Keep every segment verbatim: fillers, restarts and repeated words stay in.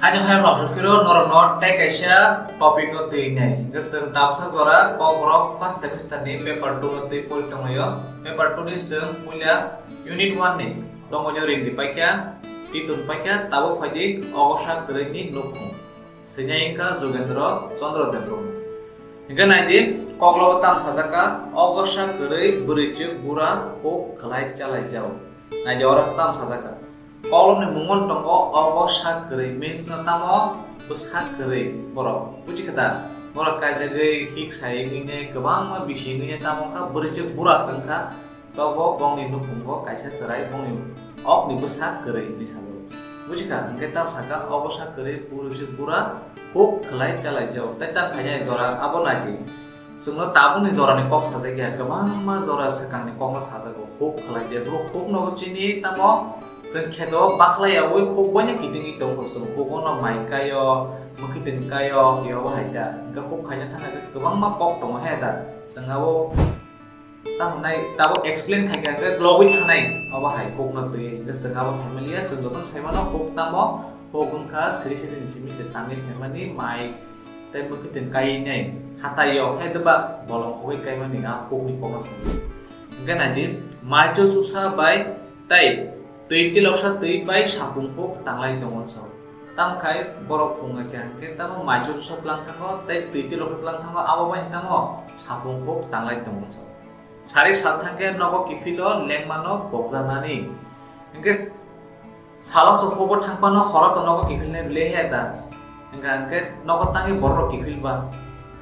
Haino hai rok phiro norok no tei kaisa topic no twi nai. Hwnkhe chwng tabsa jora Kokborok first semester ni paper two no twi pori tonglaio. Paper two ni chwng puila unit one ni tongo ring di paikha, titun paikha, tabuk phaidi ogosa kwrwi ni nukhung. Sini wngkha Jogendra Chandra Debbarma. Hingke naidi, koklobo tam sajak kha, ogosa kwrwi bwrwichwk bura huk khlai chalai jao. Naidi oro tam sajak kha. Koklopni mungon tongo ogosa kwrwi, means no tamo bwsa kwrwi borok. Buji kha da? Borok kaijagwi hik sai wngwi ne kwbangma bisi wngwi ne tamo wngkha, bwrwichwk bura se wngkha. Tobo bongni nukhungo kaisa chwrai bongni okni bwsa kwrwi hinwi sajago. Buji kha, hwnkhe tam sakha, ogosa kwrwi bwrwichwk bura huk khlai chalai jao. Tei tam khainai jora abo naidi. Chwngno tabukni jorani kok sajak ya, kwbangma jora swkangni kokno sajago, huk khlai je. Bwrwi hukno chini tamo chwng kheto baklai yaui huk boino kitingwi tongo, chwng hukono mai kaio, mwkhwtwng kaio, yobo hai da. Hwnkhe huk khaina thangkhe kwbangma kok tongo he da. Chwng abo Tamo nai tabo explain khai kha, hwnkhe logwi thangnai, obo hai huk no twi, hwnkhe chwng abo thaimaliya, chwng jotono saimano huk tamo, huk wngkha siri siri ni simi je tangwi phaimani mai tei mwkhwtwng kaiwi nai hatai o, hai deba bolong khogwi kaimani a huk ni kokno swngo. Hwnkhe naidi, mai chusa bai tei Twi tiloksa twi bai sapung huk tanglai tongo sa. Tamo khai borok phunga khe hwnkhe tamo mai chusa tlang thango tei twi tiloksa tlang thango, abo bai tamo sapung huk tanglai tongo sa. Sari sal thangkhe nogo kiphilo lengmano pokjaknani. Hwnkhe s-, salo se hugo thangphano horo to nogo kiphilnai bwle he da. Hwnkha hwnkhe nogo tangwi borok kiphilba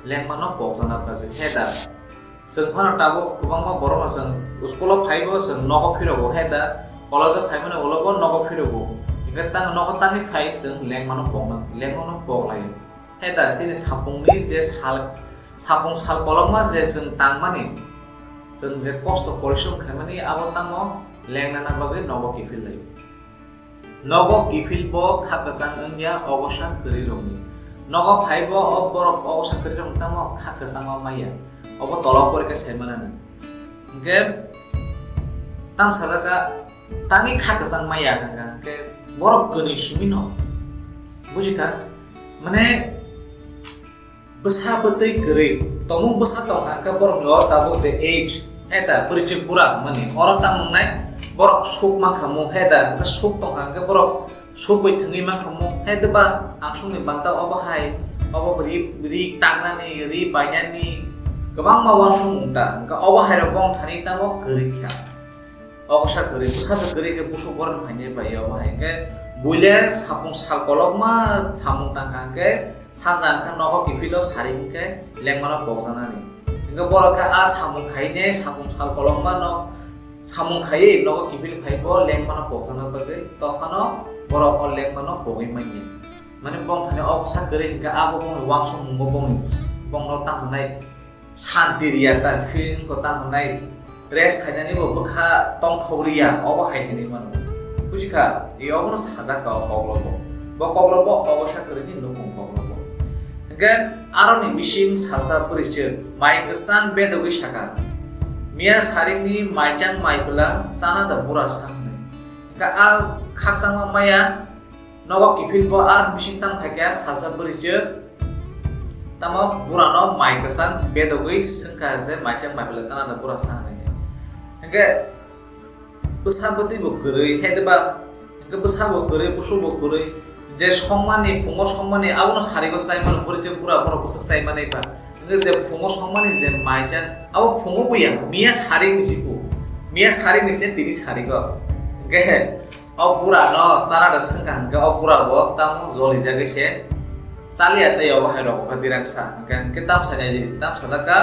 lengmano pokjakna bagwi he da. Chwng phano tabuk kwbangma borokno chwng school-o phaibo chwng nogo phirogo he da, college-o phaimani ulo bo nogo phirogo. Hwnkhe tang nogo tangwi phai chwng lengmano pokna, lengmano poklaio. He da chini sapungni je sal, sapung sal kolokma je chwng tangmani, chwng je kosto porishrom khaimani abo tamo lengnana bagwi nogo kiphil laio. Nogo kiphil bo kha kwchang wngya ogosa kwrwi rokni. Nogo phai bo o borok ogosa kwrwi rokni tamo kha kwchang o maya. Obo tolo porikhe sai manani. Hwnkhe tang sajak kha tangwi kha kwchang maya hwnkha hwnkhe borok kwnwi simi no. Buji kha? Mane Bwsa bwtwi kwrwi. Tongmung bwsa tongkha hwnkhe borokni o tabuk je age, eta bwrwichwk bura hwnmani. Oro tamo wngnai borok suk mankha mung, eta hwnkhe suk tongkha hwnkhe borok suk bai thwngwi mankha mung. He deba angsukni banta obo hai, obo ri, ri tangnani, ri bainani kwbangma uansukmung ta. Hwnkhe obo hai rok bong thani tamo kwrwi kha. Ogosa kwrwi, bwsa se kwrwi khe busuk borok phainai bai obo hai khe buile sapung sal kolokma samung tangkha hwnkhe sanja hwnkhe nogo kiphilo sari hwnkhe lengmano pokjaknani. Hwnkhe borok khe a samung khainai sapung sal kolokma no samung khaiwi nogo kiphil phai bo lengmano pokjakna bagwi tophano borok o lengmano pogwi manya. Mane bongthani ogosa kwrwi hwnkhe abo bongni uansukmung bo bongni bongno tamo nai. Santi riya ta feeling ko tamo nai rest khainani bo bwkha tongthok riya obo hai hinwi mano. Bujikha, e obono sajak ka o koklobo. Bo koklobo obo sa kwrwini nukhung koklobo. Hwnkhe aroni bising salsa bwrwichwk mai kwchang bedogwi saka, "Miya saringni maichang maipla chana da bura sa hwnwi." Hwnkhe a khakchangma maya Nogo kiphil bo ar bising tang phaikha salsa bwrwichwk. Tamo burano mai kwchang bedogwi swngkha je maichang maipla chana da bura sa hwnwi. Hwnkhe bwsa bwtwi bo kwrwi, hai deba hwnkhe bwsa bo kwrwi, busuk bo kwrwi. Je songmani, phungo songmani, abono sarigo chaimano bwrwichwk bura borok bwswk chaimanai ba. Hwnkhe je phungo songmani je maichang, abo phungo buya, miya saringni se bo. Miya saringni se tini sarigo. Hwnkhe O bura no chana da swngkha hwnkhe o bura bo tamo jolijagwi se chaliya tei obo hai rokokha dirang sa hwnkhe, hwnkhe tam sanya di, tam sajak kha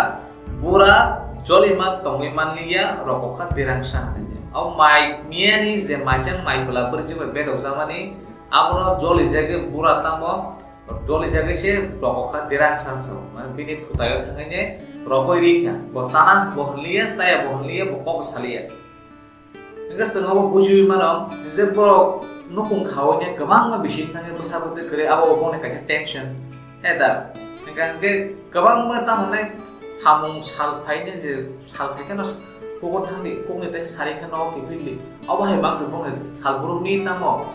bura jolima tongwi manliya rokokha dirang sa hwnwi. O mai miyani je maichang maipla bwrwichwk bai bedok jamani abono jolijagwi bura tamo jolijagwi se rokokha dirang sa hwnwi. Mane bini thutaio thangwi ne rokoi rikha, bo chana bo hwnliya, chaya bo hwnliya, bo kok saliya. Hwnkhe chwng abo bujiwi mano je borok nukhung khaui ne kwbangma bising thangwi bwsa bwtwi kwrwi, abo bo bongni kaisa tension. He da? Hwnkhe, hwnkhe kwbangma tamo hwnwi samung sal phai ne je sal phai kheno hukuk thangdi, hukukni tei sari khe nogo kiphildi. Abo hai mangsa bongni sal burukni tamo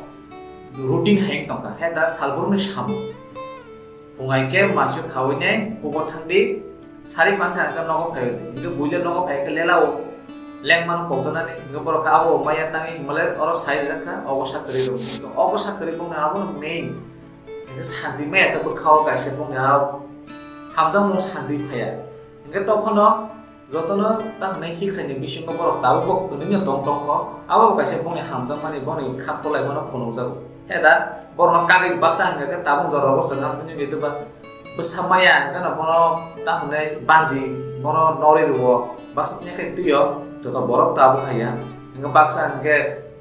routine hai wng tongkha. He da salbrumni samung. Phungai khe maisuk khawi nai hugo thangdi, sari phan kha hwnkhe nogo phai di. Hwnkhe buile nogo phai khe lelao lengmano kokjanani. Hwnkhe borok khe abo maya tangwi himale oro sai rijak kha, ogo sa kwrwi rok. Ogo sa kwrwi bongni abono main. Hwnkhe santi maya ta bwkhao kaisa bongni a hamjakmung santi phaiya. Hwnkhe tokhono jotono tamo hinwi hiksaini bisingo borok tabukbo kwrwino tong tongkho, abo bo kaisa bongni hamjakmani, bongni kha polaimano phunukjago. He da, borokno kagwi baksa hwnkha khe tabuk jorao bo chwng, amtwini hwnkhe bwsa maya hwnkhe no bono tamo hinwi banji, bono norwi rwo, baksa tini khe twio joto borok tabuk haiya. Hwnkhe baksa hwnkhe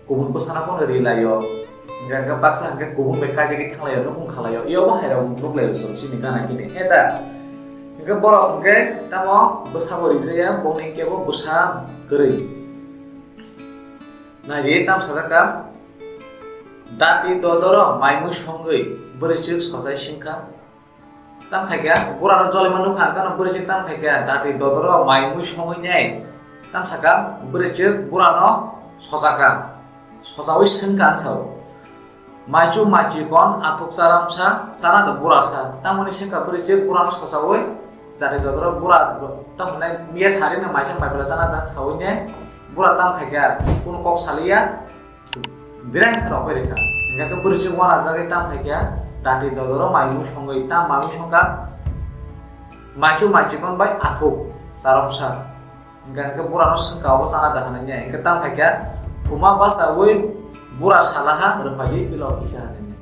kubun bwsano bono ri laio. Hwnkhe, hwnkhe baksa hwnkhe kubun bai kaijagwi thang laio, nukhung kha laio. Iyabo hairok nuk laio chwng chini gana gini. He da? Hwnkhe borok hwnkhe tamo bwsabo rijaya, bongni kebo bwsa kwrwi. Naidi tam sajak ka, dati dodoro maimui songwi bwrwichwk sochai singkha. Tam khaikha, burano jolima nukha, hwnkhe no bwrwichwk tam khaikha, dati dodoro maimui songwi nai. Tam sakha, bwrwichwk burano sochakha. Sochaui swngkha, ansao. Maichu maichikon athuk charamsa, chana da burasa. Tamoni swngkha bwrwichwk burano sochaui, dati dodoro bura, tam hwnai miya sarino maisa maipla chana da saui ne, bura tam khaikha, kunu kok saliya, Dirang sa rok bai rikha. Hingkha khe bwrwi se uanajagwi tam khaikha, dati dodoro maimui songwi tam maimui songkha. Maichu maichikon bai athuk, charomsa. Hingkha khe burano swngkha obo chana da hwnwi. Hingkha tam khaikha, thuma bachaui bura salaha rwphaidi tilo kisa hwnwi.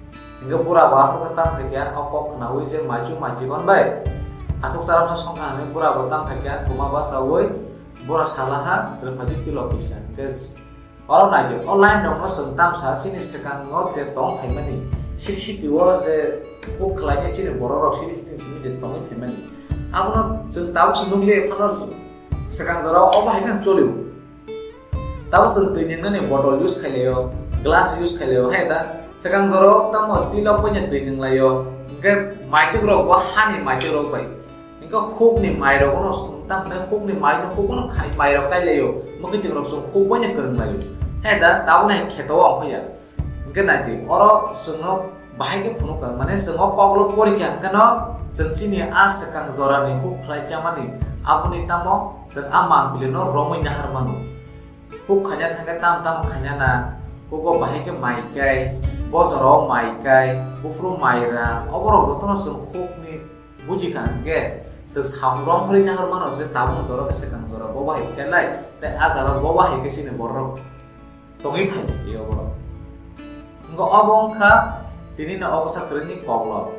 Hingkha bura bo aphuru khe tam khaikha, o kok khnaui je maichu maichikon bai athuk charomsa songkha hwnwi bura bo tam khaikha, thuma bachaui bura salaha rwphaidi tilo kisa. Hingkhe Oro naidi, o line rokno chwng tamsa chini swkango je tong phaimani, siri sitio je kuk khlainai chini borok rok siri sitini simi je tongwi phaimani. Abono chwng tabuk se nukliya phano swkang jorao obo hai khe choli. Tabuk chwng twi nwngnani bottle use khailaio, glass use khailaio, hai da swkang jorao tamo twi lok poino twi nwnglaio, hwnkhe maituk rok bo hani maituk rok bai. Hingkhe hukni mairokno, tamni hukni maino hukno khai, mairok kailaio, mwkhwtwng rok chwng huk boino kwrwnglaio. He da, tabukni kheto o wngkha ya. Hingkhe naidi, oro chwngno bahai khe phunukha, mane chwng o koklo porikha hwnkhe no, chwng chini a swkang jorani huk khlai chamani, aboni tamo chwng a mangpili no romwi nahar mano. Huk khaina thangkhe tam tam khaina na, hugo bahai khe mai kai, bojoro mai kai, buphuru mai ra, oborok jotono chwng hukni Buji kha hwnkhe, chwng samung rong hwnwi nahar mano je tabuk jora khe swkang jora bo bahai khe lai, tei a jora bo bahai khe chini borok tongwi phai o borok. Hwnkhe obo wngkha tini no obosa kwrwngni koklop.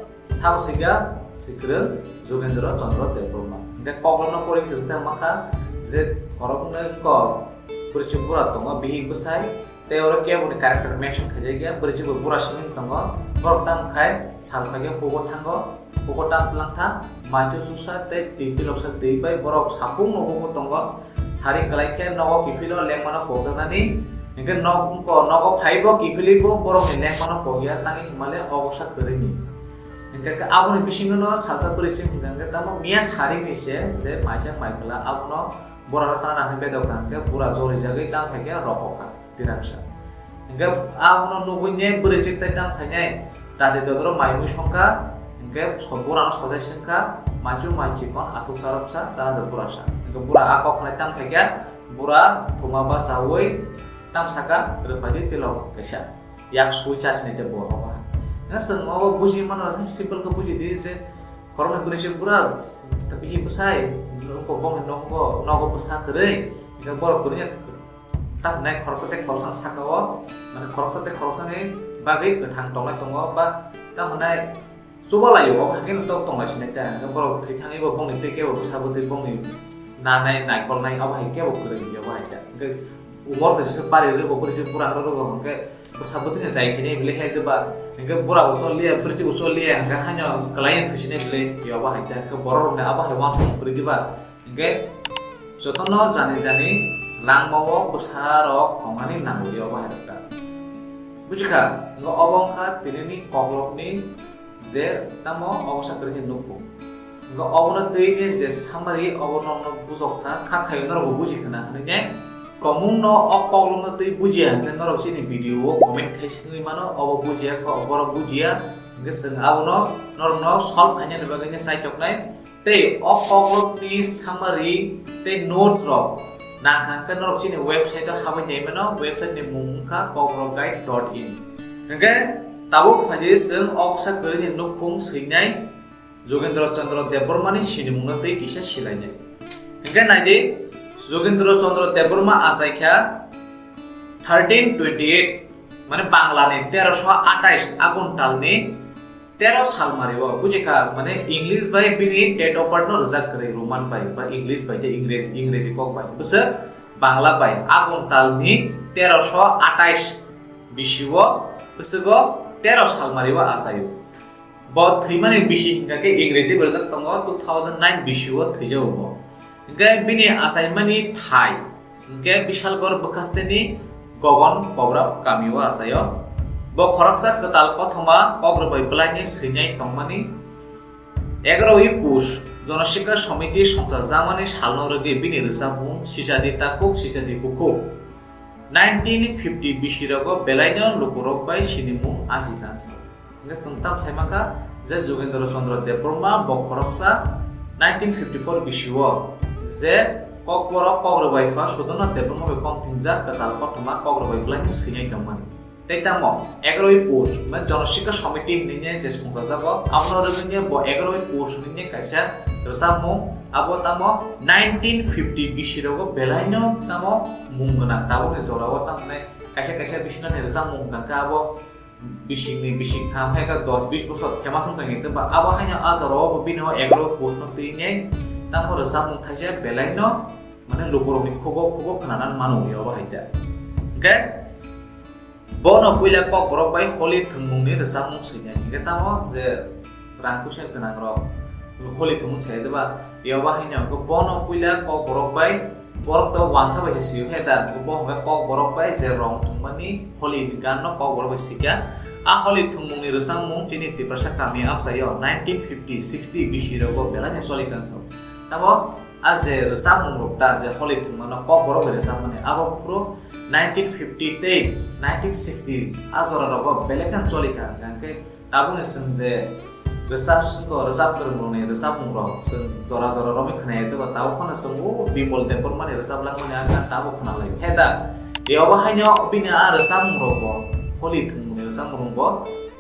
Thabo sikha si kwrwng Jogendra Chandra Debbarma. Hwnkhe koklopno pori chwng tei mankha je khoroknwi kok bwrwi bura tongo, bihik bwsai, Tei oro kebo ni character mention khaijak ya, bwrwi chwng bo bura simi tongo, borok tam khai sal khai khe hugo thango, hugo tam tlang tha, maichu chusa tei twi twiloksa twi bai borok sapung no hugo tongo, sari kwlai khe nogo kiphilo lengmano kokjaknani, hwnkhe nok-, nogo phai bo kiphilwi bo borok ni lengmano kokya tangwi himale obosa kwrwini. Hwnkhe aboni bisingo no salsa bwrwi chwng hwnkha hwnkhe tamo miya sari ni se je maisa mai kwla abono bura no sana nangni bedok hwnkhe bura jolijagwi tam khai khe rokho kha. Tiraksa. Hingke abono nugui ne bwrwi chwk tai tam khainai, dati dodoro mai mui songkha, hingke so-, burano sojai swngkha, maichu mai chikon athuk charoksa, chana do burasa. Hingke bura a kok khnai tam khaikha, bura thuma basaui tam saka, rwphaidi tilok kaisa. Yak sui chasini te bo hoba. Hingke chwng obo buji mano, simple khe buji di je, khoroknwi bwrwi chwk bura, bihi bwsai, nokbo bongni nokbo, nogo bwsa kwrwi, hingke borok kwrwngya. Tamo nai khoroksa tei khoroksani saka o, mane khoroksa tei khoroksani bagwi kwthang tongnai tongo, ba tamo nai chuba laio, o hakhe no tok tonglai sinai ta, hwnkhe borok thwi thangwi bo bongni tei kebo bwsa bwtwi bongni nanai naikolnai, abo hai kebo kwrwi hinwi abo hai ta. Hwnkhe umor twi se pari rwgo, bwrwi se bwrang rwgo, hwnkhe bwsa bwtwi no jai khainai bwlai hai diba, hwnkhe bura bo chol liya, bwrwi bo chol liya, hwnkhe haino kwlai no thwisinai bwlai hinwi abo hai ta, hwnkhe borok rok ni abo hai uansukmung kwrwi diba. Hingke jotono jani jani langmao bwsarok tongnani nangwi obo hai rwkha. Bujikha, hingke obo wngkha tinini koklopni je tamo obosa kwrwi khe nukgo. Hingke obono twi khe je summary obo nokno bujokha, kha khaio norokbo bujikhwna hwnwi ne. Tongmungno o kokrokno twi bujiya hwnkhe norok chini video o comment khai swngwi mano, obo bujiya khe borok bujiya, hwnkhe chwng abono norokno solve khainani bagwi no chaitoknai. Tei o kokrokni summary tei notes rok nangkha hwnkhe norok chini website o habwi nai mano, website ni mung wngkha kokrokguide dot in. Hwnkhe tabuk phaidi chwng o kisa kwrwini nukhung swinai Jogendra Chandra Debbarma ni sinimungno tei kisa silainai. Hwnkhe naidi, Jogendra Chandra Debbarma achaikha thirteen twenty-eight, mane Bangla ni terosho atais Agun talni tero salmario, bujikha, mane English bai bini date of birth no rwjak kwrwi, Roman bai ba English bai tei Ingreji, Ingreji kok bai. Bwswk Bangla bai Agun talni terosho atais bisio bwswgo tero salmario achaio. Bo thwimani bisi hingkha khe Ingreji berjak tongo, two thousand nine bisio thwijago bo. Hingkhe bini achaimani thai hingkhe Bishalgarh bwkhasteni Gogon Kobrab kamio achaio. Bo khoroksa kwtal kothoma kokrwbai bwlaini swinai tongmani. Egaroi Pus, Jonosikha Somiti songchar jamani salno rwgwi bini rwchapmung Sichadi Takhuk Sichadi Bukhuk nineteen fifty bisi rogo belaino lukurok bai sinimung aji kansa. Hingke chwng tam sai mankha je Jogendra Chandra Debbarma bo khoroksa nineteen fifty four bisio je Kokborok Kokrwbai pha Sudonna Debbarma bai kom thingjak kwtal kothoma Kokrwbai bwlaino swinai tongmani. Tei tamo egaroi Pus, mane Jonosikha Somiti hinwi je songchajago, abono rwgwini bo egaroi Pus hinwi kaisa rwchapmung, abo tamo nineteen fifty bisi rogo belaino tamo mung gwnang, tabukni jorao tamo kaisa kaisa bisinani rwchapmung hwnkha khe abo bisingni bisingtham hai khe dos bis bosor famous wng tongya, ba abo haino a jorao bo bini o egaroi Pus no twi nai tamo rwchapmung thaisa belaino mane lukurokni khugo khugo khwnanani mano abo hai khe. Bono puila Kokborok bai holi thwngmungni rwchapmung swinai, hingkhe tamo je rang puisa gwnangrok holi thwngmung sai diba? Yoba haino hwnkhe bono puila Kokborok bai, borok to wansa bai se sio khe da, bo hwnkhe Kokborok bai je rong thwngmani holi ni ganno Kokborok bai sikha. A holi thwngmungni rwchapmung chini Tiprasa kami amchaio nineteen fifty sixty bisi rogo belai no choli kansa. Tamo a je rwchapmung rok ta je holi thwngmano Kokborok bai rwchapmani abo phuru nineteen fifty tei nineteen sixty a jora rogo belai kheno choli kha, hwnkhe tabukni chwng je rwchap siko rwchap kwrwng rokni rwchapmung rok chwng jora jora romwi khwnai, tei tabuk phano chwng o Bimal Debbarma ni rwchap langmani a gan tabuk khwnalai. He da, yoba haino bini a rwchapmung rok bo holi thwngmungni rwchapmung rok bo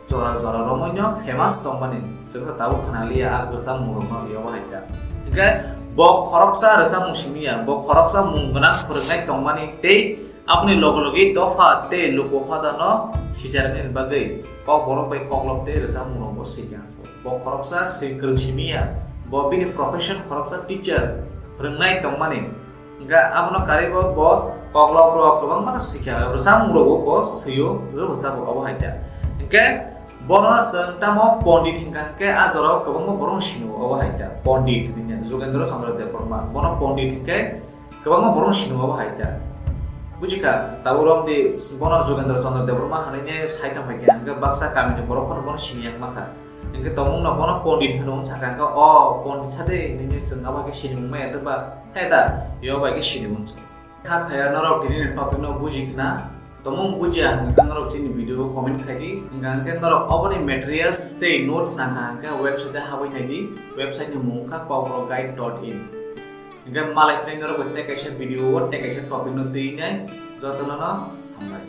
jora jora romwino famous tongmani chwngno tabuk khwnaliya a rwchapmung rokno yoba hai ta. Hingkhe bo khoroksa rwchapmung simi ya, bo khoroksa mung gwnang phwrwngnai tongmani tei aboni loge loge dopha tei luku hodano sijarnani bagwi Kokborok bai koklop tei rwchapmung rokbo sikha. Bo khoroksa swi kwrwng simi ya, bo bini profession khoroksa teacher phwrwngnai tongmani. Hingkhe abono karwi bo, bo koklop rok kwbangma no sikha, rwchapmung rogo bo swio, rwchapmung obo hai ta. Hingkhe bono chwng tamo pondit hingkha hingkhe a jorao kwbangma borok no sino obo hai ta. Pondit hinwi Jogendra Chandra Debbarma, bono pondit hingkhe kwbangma borok no sino obo hai ta. Bujikha, tabuk romdi bono Jogendra Chandra Debbarma hinwi ne sai tongphai khe, hingkhe baksa kamini borok phano bono sini yak mankha. Hingkhe tongmungno bono pondit hino wng sakha, hingkhe o pondit sade hinwi chwng abo hai khe sinimung maya tei ba, hai da, yo bai khe sinimung. Kha phaiya norok tini ni topic no buji khna, tongmung bujiya hingkhe norok chini video o comment khai di, hingkha hingkhe norok oboni materials tei notes nangkha hingkhe website o habwi nai di, website ni mung wngkha kokborok guide dot in. Hingkhe malai phai norok bai tei kaisa video o tei kaisa topic no twi nai, jotono no hambai.